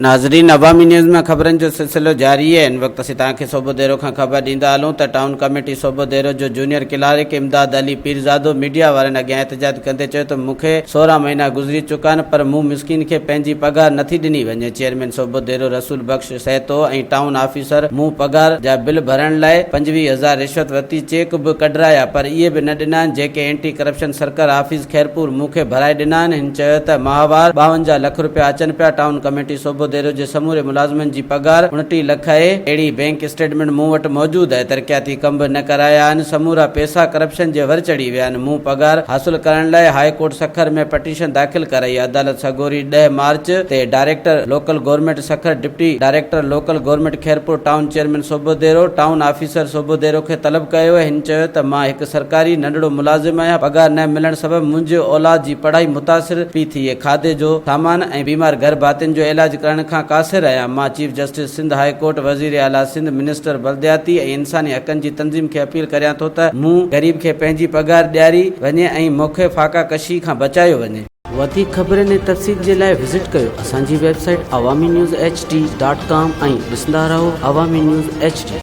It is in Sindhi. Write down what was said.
ناظرين عوامي نيوز مان خبرن جو سلسلو جاري آهي هن وقت اسين توهان کي صوبوديرو کان خبر ڏيندا هلون ته ٽائون ڪميٽي صوبوديرو جو junior clerk Imdad Ali Pirzado media وارن اڳيان احتجاج ڪندي چيو ته مون کي 16 مهينا گذري چڪا آهن پر مون مسڪين کي پنهنجي پگهار نٿي ڏني وڃي چيئرمين صوبوديرو رسول بخش سهتو ۽ ٽائون آفيسر مون پگهار جا بل ڀرڻ لاء 25 هزار رشوت ورتي چيڪ به ڪڍرايا پر اهي به نه ڏنا آهن جيڪي اينٽي ڪرپشن سرڪر آفيس خيرپور مون کي ڀرائي ڏنا آهن هن چيو ته ماهوار 52 لک رپيا اچن پيا، ٽائون ڪميٽي صوبوديرو جي سموري ملازمن جي پگهار 29 لک آهي، اهڙي بئنڪ اسٽيٽمينٽ مون وٽ موجود آهي، ترقياتي ڪم به نه ڪرايا آهن، سمورا پئسا ڪرپشن جي ور چڙهي ويا آهن، مون پگهار حاصل ڪرڻ لاء هاء ڪورٽ سکر ۾ پٽيشن داخل ڪرائي، عدالت سڳوري 10 مارچ تي director local government Sukkur, deputy director local government Khairpur, town chairman Sobhodero, town officer Sobhodero کي طلب ڪيو ويو، هن چيو ته مان هڪ سرڪاري ننڍڙو ملازم آهيان، پگهار نه ملڻ سبب منهنجي اولاد جي پڙهائي متاثر پئي ٿئي، کاڌي جو سامان ۽ بيمار گهر ڀاتين جو علاج ڪرڻ کان قاصر آهيان، مان chief justice Sindh high court, وزير اعليٰ سنڌ، منسٽر بلدياتي ۽ انساني حقن جي تنظيم کي اپيل ڪريان ٿو ته مون غريب کي پنهنجي پگهار ڏياري وڃي ۽ مونکي فاقا ڪشي کان بچايو وڃي. وڌيڪ خبرن ۽ تفصيل جي لاء وزٽ ڪيو اسان جي website Awami news H D dot com ۽ ڏسندا رهو عوامي نيوز ايڇ ڊي.